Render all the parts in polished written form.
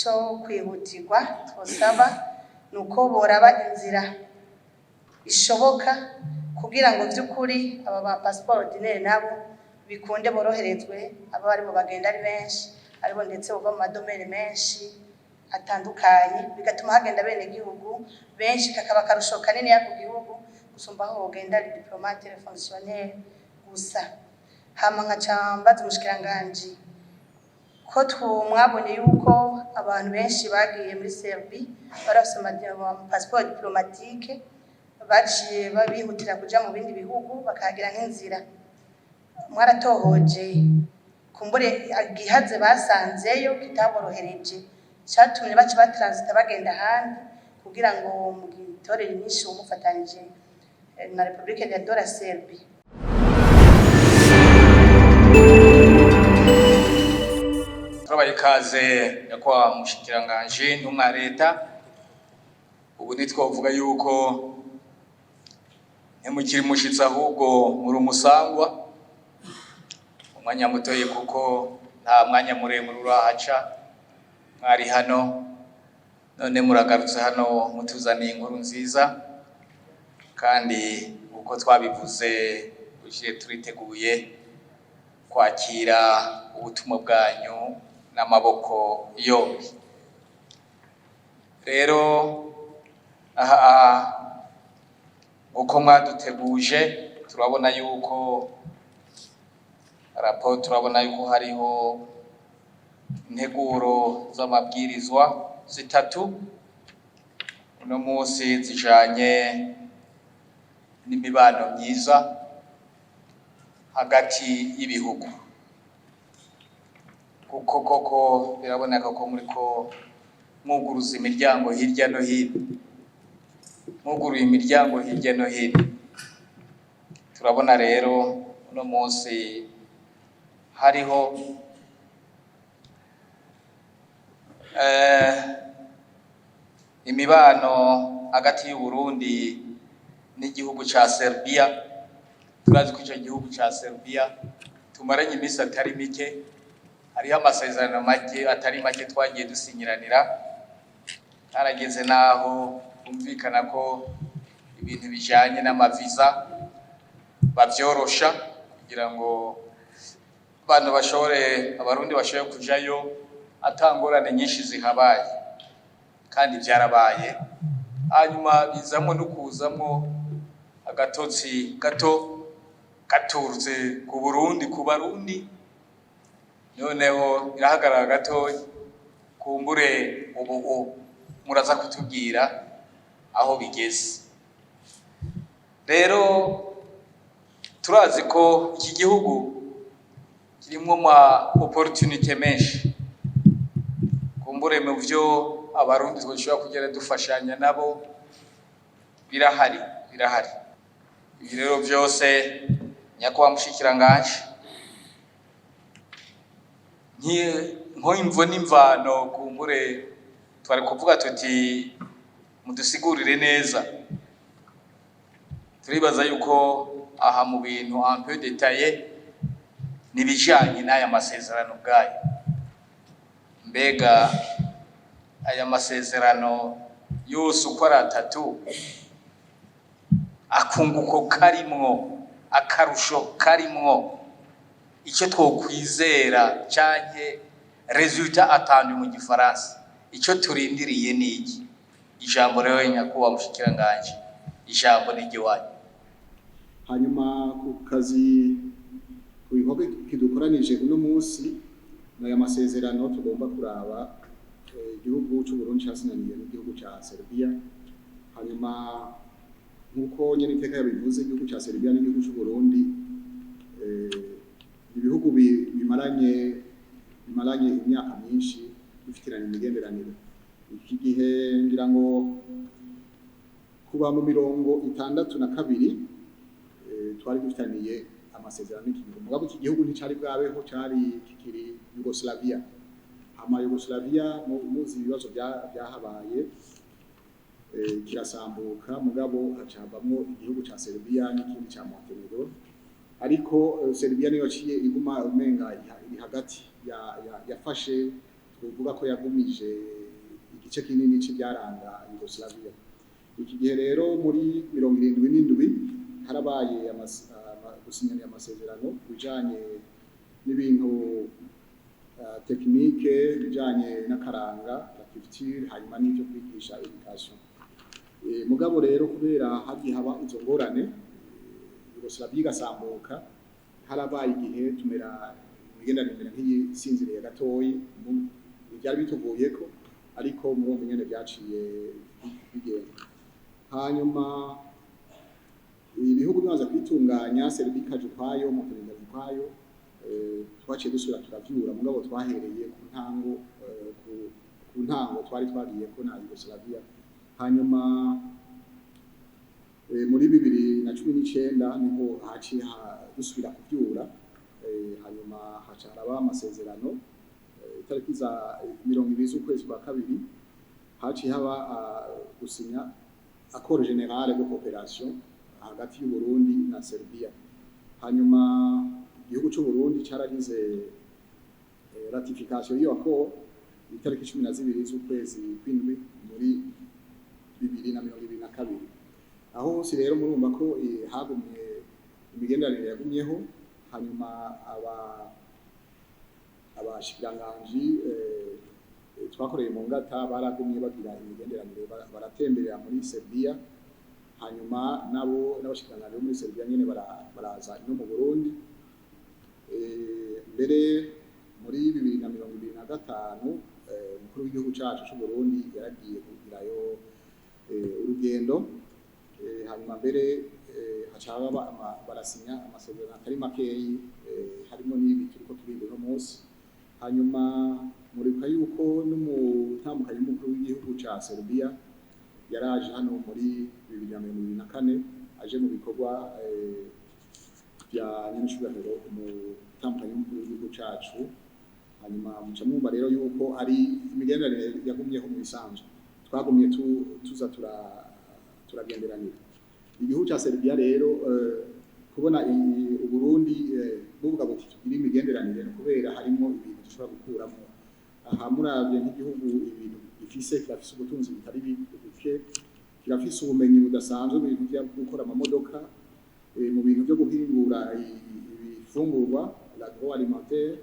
Ico kwihutirwa twosaba ni uko boraba inzira ishoboka kugira ngo vy'ukuri aba ba passeport ordinaire nabo bikunde boroherezwe, aba barimo bagenda ari benshi, aribo ndetse bava mu ma domaines menshi atandukanye, bigatuma hagenda bene gihugu benshi, kakaba akarusho kaniniya ku gihugu gusumba aho wogenda ari diplomate, fonctionnaire gusa. Hama nkaca mbaza umushikiranganji ko mwabonye yuko abantu benshi bagiye muri Serbie bari bafise ama passeport diplomatique, baciye bihutira kuja mu bindi bihugu bakahagira nk'inzira. Mwaratohoje kumbure igihaze basanzeyo kitaborohereje catumye baca batransita bagenda ahandi, kugira ngo mugitorere inyishu mufatanije na République de la Serbie? Turabaye ikaze, nyakubahwa mushikiranganji, ntumwa ya leta. Ubu ntitwavuga yuko ntimukiri mushitsi, ahubwo muri umusangwa umwanya mutoyi, kuko nta mwanya muremure urahaca mwari hano. None muragarutse hano mutuzaniye inkuru nziza, kandi uko twabivuze uje turiteguye kwakira ubutumwa bwanyu n'amaboko yombi. Rero aha, uko mwaduteguje, turabona yuko raporo, turabona yuko hariho integuro z'amabwirizwa zitatu uno munsi zijanye n'imibano myiza hagati y'ibihugu, kuko koko biraboneka ko muriko mwuguruza imiryango hirya no hino, mwuguruye imiryango hirya no hino. Turabona rero uno munsi hariho imibano hagati y'u Burundi n'igihugu ca Serbia. Turazi ko ico gihugu ca Serbia tumaranye iminsi atari mike, hariho amasezerano make atari make twagiye dusinyiranira. Harageze naho humvikana ko ibintu bijanye n'amaviza bavyorosha kugira ngo abantu bashobore, Abarundi bashobore kujayo ata ngorane nyinshi zihabaye, kandi vyarabaye. Hanyuma bizamwo no kuzamwo agatotsi gato gaturutse ku Burundi, ku Barundi, noneho irahagarara gatoya. Kumbure ubu muraza kutubwira aho bigeze. Rero turazi ko iki gihugu kirimwo ma opportunité menshi, kumbure mu vyo Abarundi twoshobora kugenda dufashanya nabo birahari, birahari. Ibi rero vyose, nyakubahwa mushikiranganji, nk'imvo n'imvano, kumbure twari kuvuga tuti mudusigurire neza. Turibaza yuko aha mu bintu un peu détaillé nibijanye n'aya masezerano ubwayo. Mbega aya masezerano yose uko ari atatu, akunguko karimwo, akarusho karimwo, icyo twokwizera canke résultat attendu mu gifaransa, icyo turindiriye ni iki? Ijambo rero, nyakubahwa mushikiranganji, ijambo ni iry'iwanyu. Hanyuma ku kazi, ku bikorwa kidukoranije uno munsi, n'aya masezerano tugomba kuraba igihugu c'u Burundi casinaniye n'igihugu ca Serbia. Hanyuma nk'uko nyene iteka yabivuze, igihugu ca Serbia n'igihugu c'u Burundi ibihugu bimaranye imyaka myinshi bifitiranye imigenderanire. Iki gihe ngira ngo kuba mu 62 twari dufitaniye amasezerano n'iki gihugu, mugabo iki gihugu nticari bwabeho, cari kikiri Yugoslavia. Hama Yugoslavia, muzi ibibazo byahabaye, kirasambuka, mugabo haca havamwo igihugu ca Serbia n'ikindi ca Montenegro. Ariko Serbia niyo yaciye iguma umenga iri hagati, yafashe, twovuga ko yagumije igice kinini c'ivyaranga Yugoslavia. Iki gihe rero muri 77 harabaye gusinyana amasezerano bijanye n'ibintu technique, bijanye n'akaranga, la culture, hanyuma n'ivyo kwigisha, éducation. Mugabo rero kubera hagiye haba izo ngorane, Yugoslavia igasambuka, harabaye igihe tumera imigenderanire imera nk'iyisinziriye gatoyi. Byari bituvuyeko, ariko murumva ingene vyaciye bigenda. Hanyuma ibihugu bimaze kwitunganya, Serbia ikaja ukwayo, Montenegro ikaja ukwayo, twaciye dusubira turavyura, mugabo twahereye ku ntango, ku ntango twari twagiyeko na Yugoslavia. Hanyuma muri 2019 niho haciye dusubira kuvyura, hanyuma haca haraba amasezerano, itariki za 20 z'ukwezi kwa kabiri haciye haba gusinya accord général de coopération hagati y'u Burundi na Serbia. Hanyuma igihugu c'u Burundi caragize ratification y'iyo accord itariki 12 z'ukwezi kw'indwi muri 2022. Aho hose rero murumva ko hagumye imigenderanire yagumyeho. Hanyuma abashikiranganji twakoreye mu ngata baragumye bagira imigenderanire, baratemberera muri Serbia, hanyuma nabo n'abashikiranganji bo muri Serbia nyene baraza ino mu Burundi. Mbere muri 2025 umukuru w'igihugu cacu c'u Burundi yaragiye kugirayo urugendo, hanyuma mbere haca haba barasinya amasezerano atari makeyi, harimo n'ibi turiko turiga uno munsi. Hanyuma muribuka yuko n'umutambukanyi w'umukuru w'igihugu ca Serbia yaraje hano muri 2024, aje mu bikorwa vya nyenicubahiro umutambukanyi w'umukuru w'igihugu cacu. Hanyuma muca mwumva rero yuko ari imigenderanire yagumyeho. Mu bisanzwe twagumye tuza turagenderanira. Igihugu ca Serbia rero, kubona Uburundi buvuga buti tugire imigenderanire, no kubera harimo ibintu dushobora gukuramo. Aha muravye nk'igihugu ibintu gifise, kirafise ubutunzi butari buke, kirafise ubumenyi budasanzwe mu bintu vyo gukora amamodoka, mu bintu vyo guhingura ibifungurwa, l'agroalimentaire,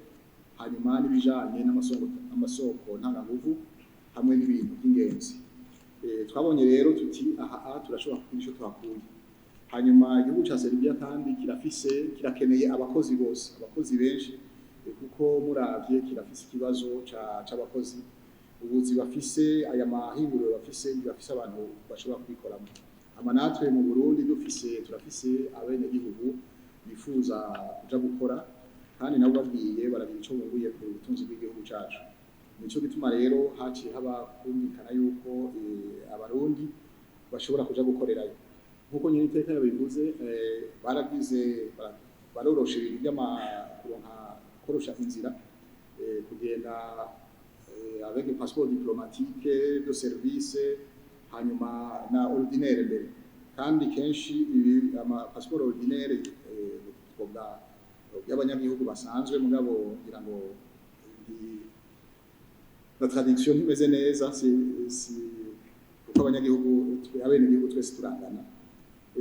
hanyuma n'ibijanye n'amasoko, amasoko ntanganguvu, hamwe n'ibintu by'ingenzi. Twabonye rero tuti aha turashobora kugira ico tuhakuye. Hanyuma igihugu ca Serbia kandi kirafise, kirakeneye abakozi bose, abakozi benshi, kuko muravye kirafise ikibazo c'abakozi. Ubuzi bafise, aya mahinguriro bafise, ntibafise abantu bashobora kubikoramo. Ama natwe mu Burundi dufise, turafise abenegihugu bifuza kuja gukora, kandi nabo bagiye baragira ico bunguye ku butunzi bw'igihugu cacu. Nico gituma rero haciye haba kumvikana yuko abarundi bashobora kuja gukorerayo. Nkuko nyine iteka yabivuze, baragize barorosha ibintu by'ama kuronka, korosha inzira, kugenda avec le passeport diplomatique de service, hanyuma na ordinaire mbere. Kandi kenshi ibi ama passeport ordinaire, twovuga y'abanyagihugu basanzwe, mugabo ngira ngo la traduction ntimeze neza, si kuko abanyagihugu, abenegihugu twese turangana.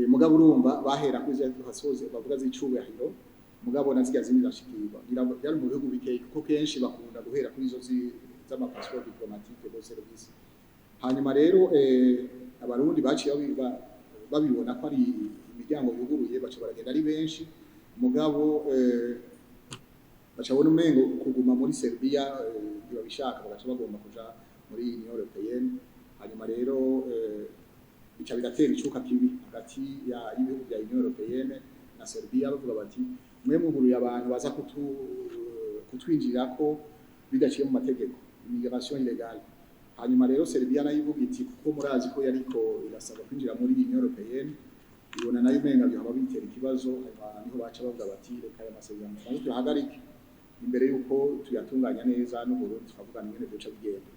Mugabo urumva bahera kuri za passport bavuga z'icubahiro, mugabo na zirya zindi zashikirwa. Ngira ngo byari mu bihugu bikeyi, kuko kenshi bakunda guhera kuri izo z'ama passeport diplomatique de service. Hanyuma rero abarundi baciye babibona ko ari imiryango yuguruye, baca baragenda ari benshi. Mugabo baca babona umengo kuguma muri Serbia ntibabishaka, bagaca bagomba kuja muri Union Européenne. Hanyuma rero bica biratera icuka kibi hagati y'ibihugu bya Union Européenne na Serbia. Bavuga bati mwe muguruye abantu baza kutwinjirirako bidaciye mu mategeko, immigration illégale. Hanyuma rero Serbia nayo ivuga iti, kuko murazi ko yariko irasaba kwinjira muri Union Européenne, ibona nayo umenga byohaba bitera ikibazo. Hanyuma niho baca bavuga bati reka aya masezerano tubanze tuyahagarike imbere yuko tuyatunganya neza n'Uburundi, tukavugana ingene vyoca bigenda.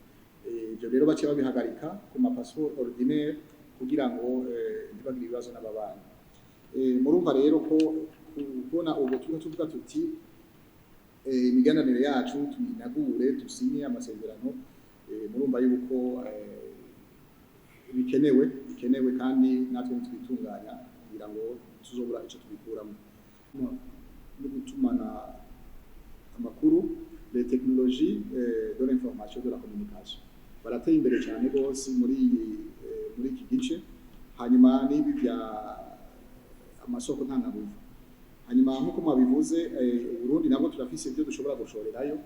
Ivyo rero baciye babihagarika ku ma passeport ordinaire kugira ngo ntibagire ibibazo n'ababanyi. Murumva rero ko kubona ubu turiko tuvuga tuti imigenderanire yacu tuyinagure, dusinye amasezerano. Murumva yuko bikenewe kandi natwe nitwitunganya kugira ngo tuzobura ico tubikuramo no gutumana amakuru, les technologies de l'information, de la communication. Barateye imbere cyane rwose muri iki gice. Hanyuma n'ibi bya amasoko ntanganguvu. Hanyuma nk'uko mwabivuze, Uburundi nabwo turafise ibyo dushobora gushorerayo: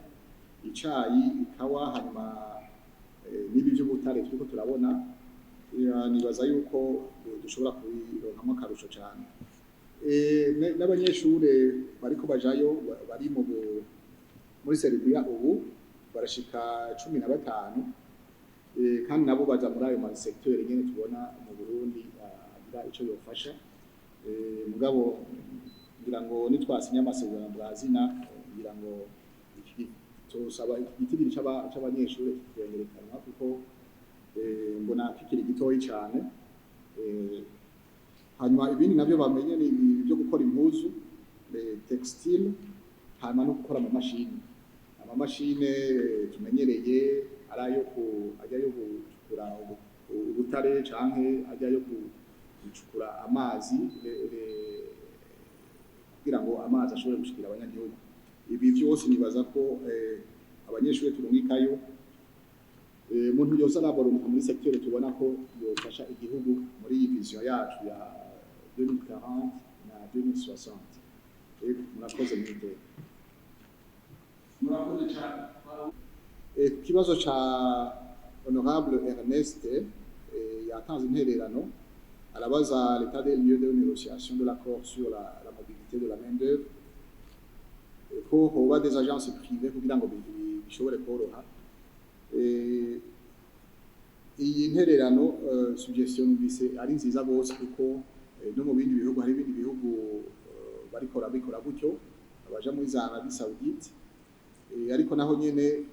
icayi, ikawa, hanyuma n'ibi by'ubutare turiko turabona. Nibaza yuko dushobora kubironkamo akarusho cyane. N'abanyeshure bariko bajayo bari muri Serbia ubu barashika 15, kandi nabo baja muri ayo ma secteur nyene tubona mu Burundi agira ico yofasha. Mugabo ngira ngo nitwasinya amasezerano bwazina, ngira ngo tosaba igitigiri c'abanyeshure kikiyongerekanwa, kuko mbona kikiri gitoyi cane. Hanyuma ibindi navyo bamenye ni ibi byo gukora impuzu, textile, hanyuma no gukora amamashini. Amamashine tumenyereye ari ayo ku ajya yo gucukura ubutare canke ajya yo gucukura amazi kugira ngo amazi ashobore gushikira abanyagihugu. Ibi vyose nibaza ko abanyeshuri turungikayo, umuntu yoza arabarunka muri secteur tubona ko yofasha igihugu muri iyi vision yacu ya 2040 na 2060. Yego, murakoze mwiteka. Murakoze cyane. Ku kibazo ca honorable Ernest, yatanze intererano, arabaza l'état des lieux de négociation de l'accord sur la mobilité de la main d'œuvre, ko hoba des agences privées kugira ngo bishobore koroha. Iyi ntererano, suggestion, numvise ari nziza gose, kuko no mu bindi bihugu, hari ibindi bihugu bariko bikora gutyo, abaja muri za Arabie Saoudite. Ariko naho nyene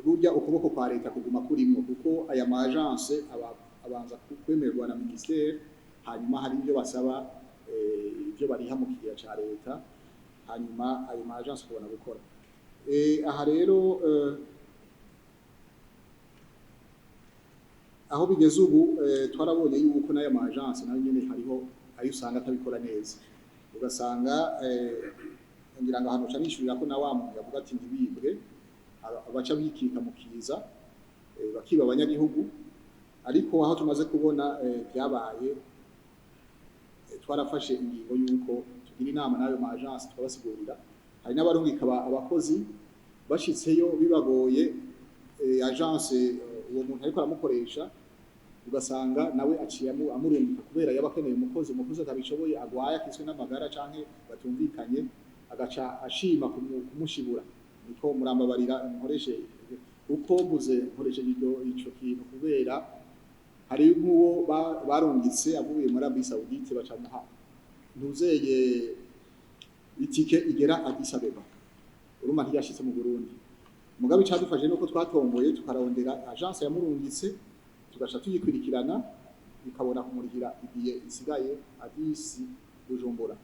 burya ukuboko kwa leta kuguma kurimwo, kuko aya ma agence abanza kwemerwa na ministère, hanyuma hari ibyo basaba, ibyo bariha mu kigega ca leta, hanyuma ayo ma agence akabona gukora. Aha rero aho bigeze ubu, twarabonye yuko n'ayo ma agence nayo nyene hariho ayo usanga atabikora neza, ugasanga ngira ngo ahantu nishurira ko na wa muntu yavuga ati ntibibwe, abaca bikika mu kiza, bakiba abanyagihugu. Ariko aho tumaze kubona byabaye, twarafashe ingingo yuko tugira inama n'ayo ma agence, tukabasigurira. Hari n'abarungika abakozi, bashitseyo bibagoye, agence uwo muntu ariko aramukoresha, ugasanga nawe aciye amurungika kubera yaba akeneye umukozi, umukozi atabishoboye, agwaye, akiswe n'amagara canke batumvikanye, agaca ashima kumushibura. Niko murambabarira nkoreshe uko mbuze, nkoresheje ico kintu, kubera hari nk'uwo barungitse avuye muri Arabie Saoudite, bacamuha ntuzeye itike igera Addis Abeba, urumva ntiyashitse mu Burundi. Mugabe icadufashe nuko twatomboye, tukarondera agence yamurungitse, tugaca tuyikurikirana, ikabona kumurihira igihe isigaye Addis Bujumbura.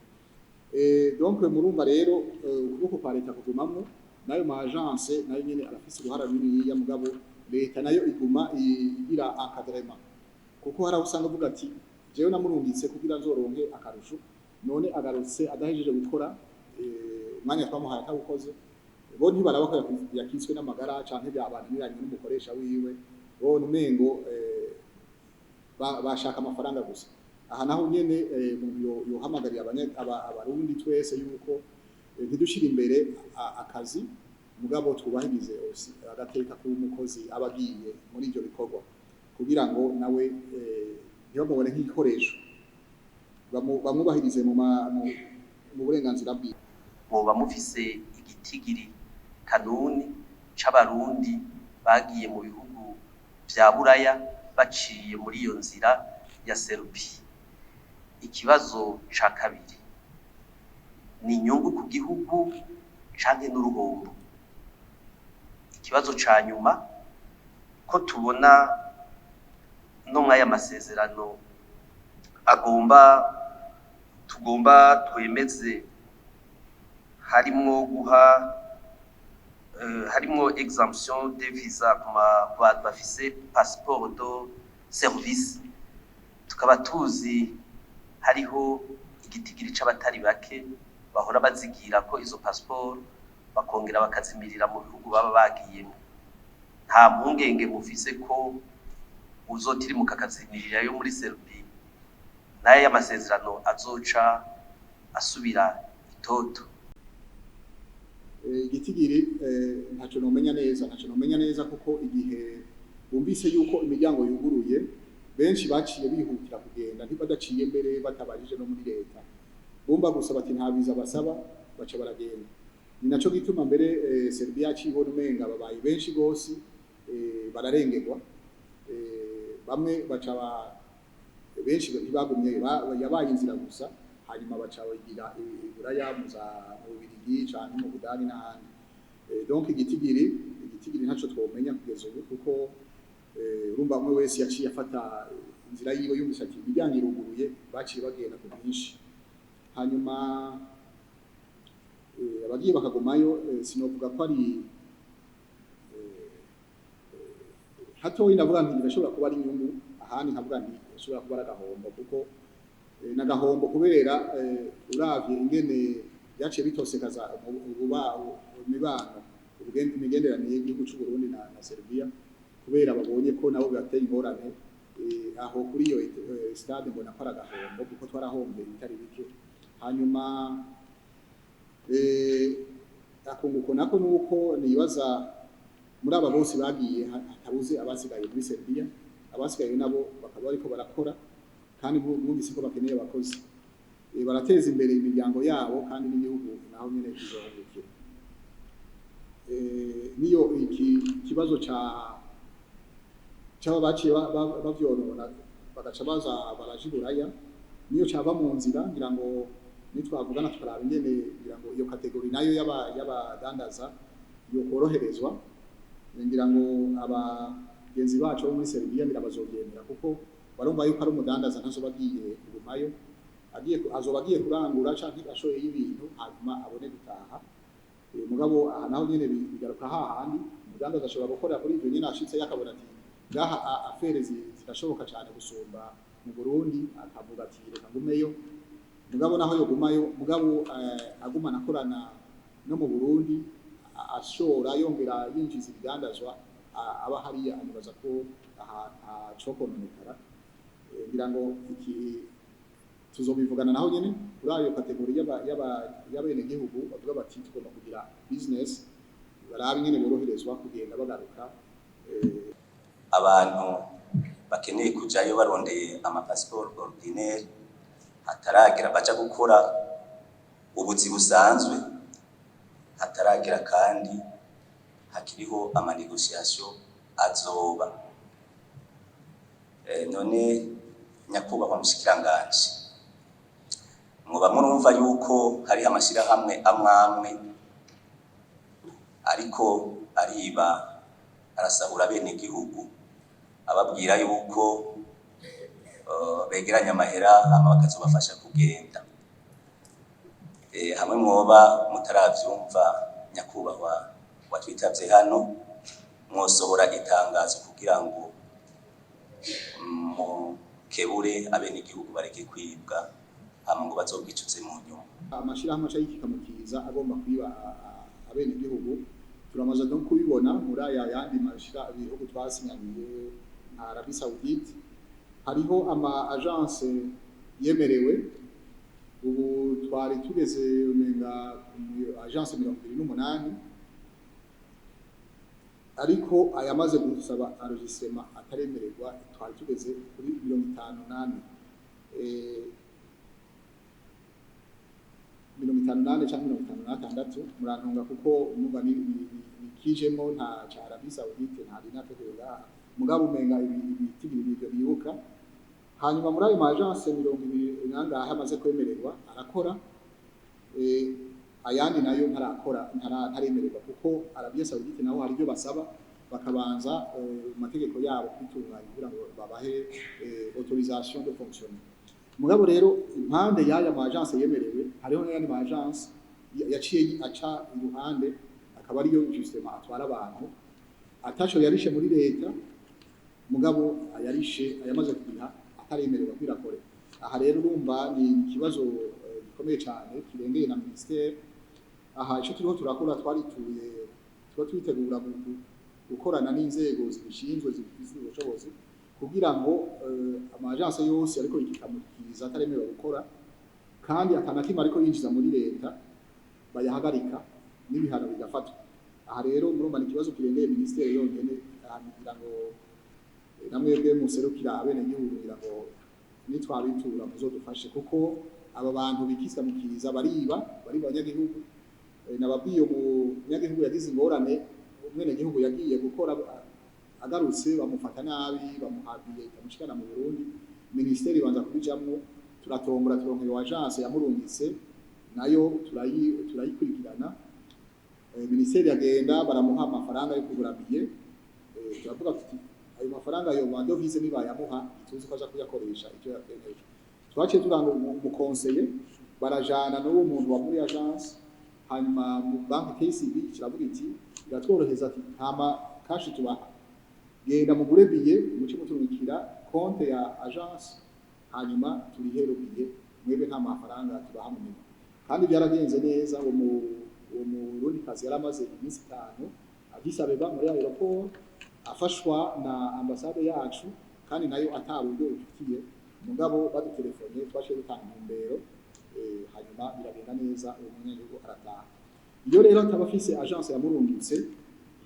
Donc murumva rero ukuboko kwa leta kugumamwo, n'ayo ma agence nayo nyene arafise uruhara runiniya, mugabo leta nayo iguma igira encadrement, kuko hari aho usanga avuga ati jewe namurungitse kugira nzoronke akarusho, none agarutse adahejeje gukora, umwanya twamuhaye atawukoze. Bo ntibaraba ko yakitswe n'amagara canke byabananiranye n'umukoresha wiwe, bo umengo bashaka amafaranga gusa. Aha naho nyene umuntu yohamagarira abarundi twese yuko ntidushire imbere akazi, mugabo twubahirize aussi agateka k'umukozi aba agiye muri ivyo bikorwa, kugira ngo nawe ntibamubone nk'igikoresho, bamwubahirize mu burenganzira bwiwe. Mwoba mufise igitigiri kanuni c'Abarundi bagiye mu bihugu vya Buraya baciye muri iyo nzira ya Serbie? Ikibazo ca kabiri: ni inyungu ku gihugu canke n'uruhombo? Ikibazo ca nyuma: ko tubona no mw'aya masezerano agomba tugomba twemeze harimwo guha Harimo exemption de visa ku bantu bafise passeport de service, tukaba tuzi hariho igitigiri c'abatari bake bahora bazigira ko izo passeport, bakongera bakazimirira mu bihugu baba bagiyemo. Nta mpungenge mufise ko uzotirimuka akazimirira yo muri Serbie, nayo y'amasezerano azoca asubira itoto? Igitigiri ntaco nomenya neza, ntaco nomenya neza, kuko igihe bumvise yuko imiryango yuguruye, benshi baciye bihutira kugenda, ntibadaciye mbere batabajije no muri leta. Bumva gusa bati nta visa basaba, baca baragenda. Ni naco gituma mbere Serbia yaciye ibona umenga babaye benshi gose, bararengerwa. Bamwe baca benshi ntibagumye, yabaye inzira gusa, hanyuma baca bagira i Buraya, mu Bubiligi canke mu Budani n'ahandi. Donc igitigiri ntaco twomenya kugeza ubu, kuko urumva umwe wese yaciye afata inzira yiwe. Yumvise ati imiryango iruguruye, baciye bagenda ku bwinshi. Hanyuma abagiye bakagumayo, sinovuga ko ari hatoyi. Ndavuga nti birashobora kuba ari inyungu, ahandi nkavuga nti birashobora kuba ari agahombo, kuko n'agahombo kubera uravye ingene byaciye bitosekaza imibano, imigenderanire y'igihugu c'u Burundi na Serbia, kubera babonye ko nabo bibateye ingorane. Aho kuri iyo stade mbona ko ari agahombo, kuko twarahombye ibitari bike. Hanyuma akunguko nako nuko nibaza muri aba bose bagiye hatabuze abasigaye muri Serbia. Abasigaye nabo bakaba bariko barakora, kandi bumvise ko bakeneye abakozi. Barateza imbere imiryango yabo, kandi n'igihugu naho nyene kizohungukira. Niyo iki kibazo ca c'aba baciye bavyonona bagaca baza baraja i Buraya, niyo cava mu nzira, ngira ngo nitwavugana tukaraba ingene, ngira ngo iyo catégorie nayo y'abadandaza yokoroherezwa, ngira ngo abagenzi bacu bo muri Serbia ngira bazovyemera, kuko barumva yuko ari umudandaza, ntazoba agiye kugumayo, azoba agiye kurangura canke ashoyeyo ibintu, hanyuma abone gutaha. Mugabo aha naho nyene bigaruka hahandi umudandaza ashobora gukorera kuri ivyo nyene, ashitse yakabona ati ngaha affaires zirashoboka cane gusumba mu Burundi, akavuga ati reka ngumeyo. Mugabo naho yogumayo, mugabo agumana akorana no mu Burundi, ashora yongera yinjiza ibidandazwa, aba hariya, anibaza ko aha ntacokononekara. Ngira ngo iki tuzobivugana naho nyene kuri ayo catégorie y'abenegihugu bavuga bati tugomba kugira business, barabe ingene boroherezwa kugenda bagaruka. Abantu bakeneye kujayo barondeye amapasiporo ordinaire, hataragera baja gukora ubuzi busanzwe, hataragera kandi hakiriho ama négociations azoba. None nyakubahwa mushikiranganji, mwoba murumva yuko hariho amashirahamwe amwe amwe ariko ariba, arasahura bene igihugu, ababwira yuko begeranya amahera hama bakazobafasha kugenda? Hamwe mwoba mutaravyumva, nyakubahwa watwitavye hano, mwosohora itangazo kugira ngo mukebure abenegihugu bareke kwibwa, hama ngo bazobwicuze mu nyuma. Amashirahamwe aca yikikamukiza agomba kwiba abenegihugu, turamaze no kubibona muri aya yandi mashira ibihugu twasinyaniye nka Arabie Saoudite. Hariho ama agence yemerewe, ubu twari tugeze umenga ku agence 28, ariko ayamaze gusaba enregistrement ataremererwa twari tugeze kuri 54, 54 canke 56, murantunga, kuko numva ni kijemo nta ca Arabie Saoudite, nta rinake ngaha, mugabo umenga ibitigiri nivyo bibuka. Hanyuma muri ayo ma agence 20 nangahe amaze kwemererwa arakora, ayandi nayo ntarakora, ntaremererwa, kuko Arabie Saoudite naho hari ibyo basaba, bakabanza mu mategeko yabo kwitunganya kugira ngo babahe autorisation de fonctionner. Mugabo rero impande y'aya ma agence yemerewe, hariho n'ayandi ma agence yaciye aca iruhande. Akaba ariyo justement atwara abantu ataco yarishe muri leta, mugabo ayarishe ayamaze kuriha ataremererwa kwirakore. Aha rero urumva ni ikibazo gikomeye cyane kirengeye na ministère. Aha icyo turiho turakora, twarituye, tuba twitegura gukorana n'inzego zibishinzwe zibifitiye ubushobozi kugira ngo ama agence yose ariko ikikamukiriza ataremerewe gukora kandi atanakimwe ariko yinjiza muri leta bayahagarika n'ibihano bigafatwa. Aha rero murumva ni ikibazo kirengeye ministère yonyene. Aha ngira ngo namwebwe muserukira abenegihugu, ngira ngo nitwabitura muzodufashe, kuko aba bantu bikisamukiriza bariba, bariba abanyagihugu. Nababwiye umunyagihugu yagize ingorane, umwenegihugu yagiye gukora, agarutse bamufata nabi, bamuhabiye itamushikana mu Burundi. Ministeri ibanza kubijamwo, turatombora, turonka iyo agence yamurungitse, nayo turayikurikirana. Ministeri yagenda baramuha amafaranga yo kugura billet. Turavuga tuti ayo mafaranga, ayo ma devises nibayamuha ituzi ko aja kuyakoresha icyo yakeneye. Twaciye turanga umu conseiller, barajana n'uwo muntu wa muri agence. Hanyuma mu banki KCB kiravuga iti iratworoheza, ati nta ma cash tubaha, genda mugure billet, muce muturungikira compte ya agence, hanyuma turihe billet, mwebwe nta mafaranga tubaha mu minwe. Kandi byaragenze neza. Uwo murundi kazi yari amaze iminsi 5 Addis Abeba muri aéroport, afashwa na ambasade yacu, kandi nayo ata buryo bifitiye. Mugabo badutelefone twaciye dutanga intumbero, hanyuma biragenda neza, uwo munyagihugu arataha. Iyo rero ataba afise agence yamurungitse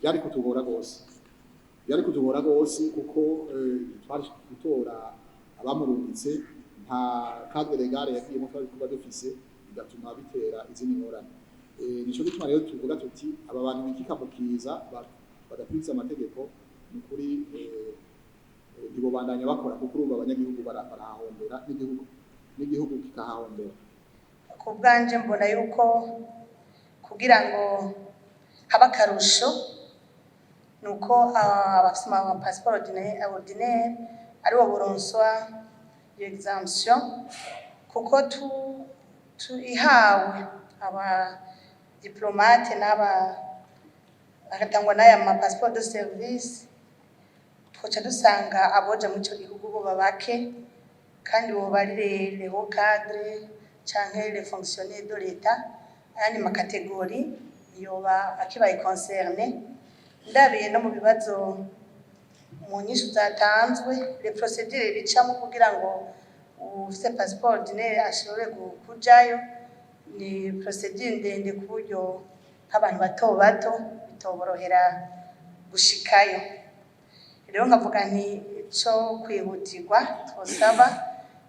byari kutugora rwose, byari kutugora rwose, kuko twari gutora abamurungitse, nta cadre légal yagiyemo twari kuba dufise, bigatuma bitera izindi ngorane. Nico gituma rero tuvuga tuti aba bantu bikikamukiza badakurikiza amategeko, ni ukuri ntibobandanya bakora, kuko urumva abanyagihugu barahahombera n'igihugu kikahahombera. Ku bwanje mbona yuko kugira ngo habe akarusho ni uko abafise ama passeport ordinaire aribo boronswa iyo exemption, kuko tu ihawe aba diplomate n'aba bagatangwa n'aya ma passeport de service, twoca dusanga aboja muri ico gihugu boba bake, kandi boba ari les hauts cadres canke les fonctionnaires de l'État. Ayandi ma catégories yoba akibaye concerné. Ndabiye no mu bibazo mu nyishu zatanzwe, les procédures bicamo kugira ngo ufise passeport ordinaire ashobore kujayo ni procédure ndende, ku buryo nk'abantu bato bato bitoborohera gushikayo. Rero nkavuga nti ico kwihutirwa twosaba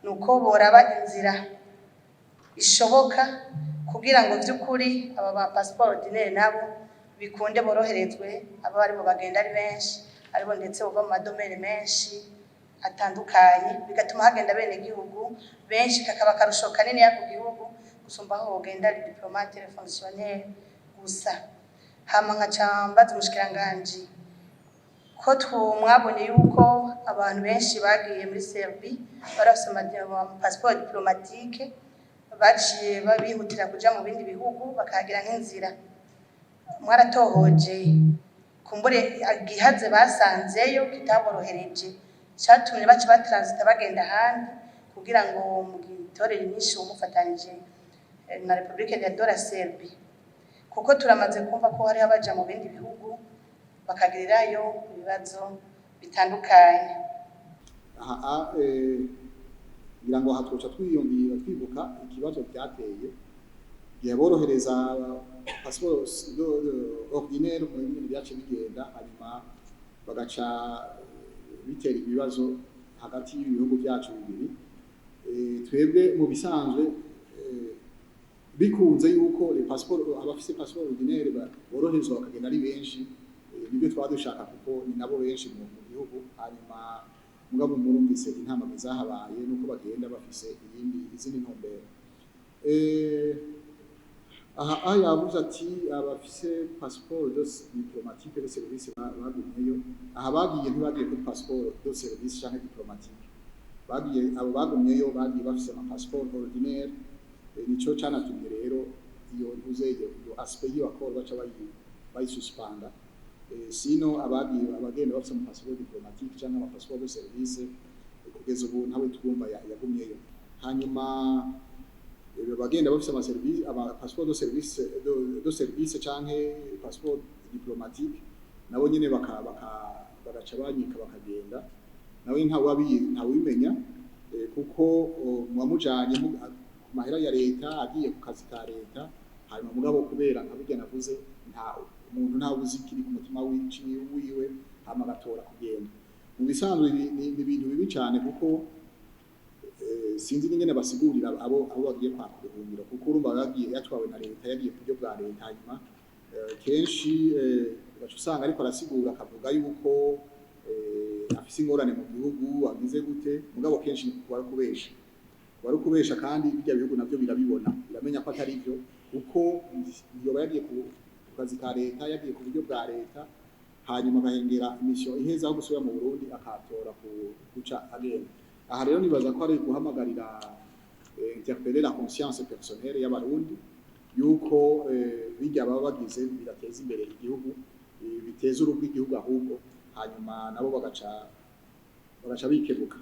ni uko boraba inzira ishoboka kugira ngo vy'ukuri aba ba passeport ordinaire nabo bikunde boroherezwe, aba aribo bagenda ari benshi, aribo ndetse bava mu ma domaines menshi atandukanye, bigatuma hagenda bene gihugu benshi, kakaba akarusho kaniniya ku gihugu gusumba aho wogenda ari diplomate, les fonctionnaires gusa. Hama nkaca mbaza umushikiranganji ko mwabonye yuko abantu benshi bagiye muri Serbie bari bafise ama passeport diplomatique, baciye bihutira kuja mu bindi bihugu bakahagira nk'inzira. Mwaratohoje kumbure igihaze basanzeyo kitaborohereje catumye baca batransita bagenda ahandi, kugira ngo mugitorere inyishu mufatanije na République de la Serbie, kuko turamaze kumva ko hariho abaja mu bindi bihugu bakagirirayo ibibazo bitandukanye. Aha ngira ngo aha twoca twiyumvira, twibuka ikibazo byateye igihe borohereza passeport ordinaire mu bintu byace bigenda, hanyuma bagaca bitera ibibazo hagati y'ibihugu byacu bibiri. Twebwe mu bisanzwe bikunze yuko les passeports, abafise passeport ordinaire boroherezwa bakagenda ari benshi, nibyo twaba dushaka, kuko ni nabo benshi mu gihugu. Hanyuma mugabo murumvise intambamyi zahabaye nuko bagenda bafise izindi ntumbero. Aha yavuze ati abafise passeport de diplomatique de service bagumyeyo. Aha bagiye ntibagiye kuri passeport de service canke diplomatique, bagiye, abo bagumyeyo bagiye bafise ama passeport ordinaire. Nico canatumye rero iyo ntuze iyo aspect y'iyo accord baca bayisuspenda. Sinon abagiye, abagenda bafise ama passeport diplomatique canke ama passeport de service, kugeza ubu ntawe twumva yagumyeyo. Hanyuma bagenda bafise ama service, ama passeport de service canke passeport diplomatique, nabo nyene baka bagaca banyika bakagenda, nawe ntawabimenya, kuko muwamujanye ku mahera ya leta, agiye ku kazi ka leta. Hanyuma mugabo kubera nka burya navuze, nta umuntu ntawe uzi ikiri ku mutima wiwe, hama agatora kugenda. Mu bisanzwe ni ibintu bibi cyane, kuko sinzi n'ingene basigurira abo bagiye kwaka ubuhungiro, kuko urumva yagiye yatwawe na leta, yagiye ku buryo bwa leta. Hanyuma kenshi ugaca usanga ariko arasigura, akavuga yuko afise ingorane mu gihugu, agize gute, mugabo kenshi kuba ari ukubesha, kuba ari ukubesha. Kandi birya bihugu navyo birabibona, biramenya ko atari byo, kuko yoba yagiye ku kazi ka leta, yagiye ku buryo bwa leta, hanyuma agahengera mission iheza, aho gusubira mu Burundi akatora guca agenda. Aha rero nibaza ko ari guhamagarira, interpeller la conscience personnelle y'Abarundi yuko bijya baba bagize bidateza imbere igihugu, biteza urugo igihugu ahubwo, hanyuma nabo bagaca bikebuka.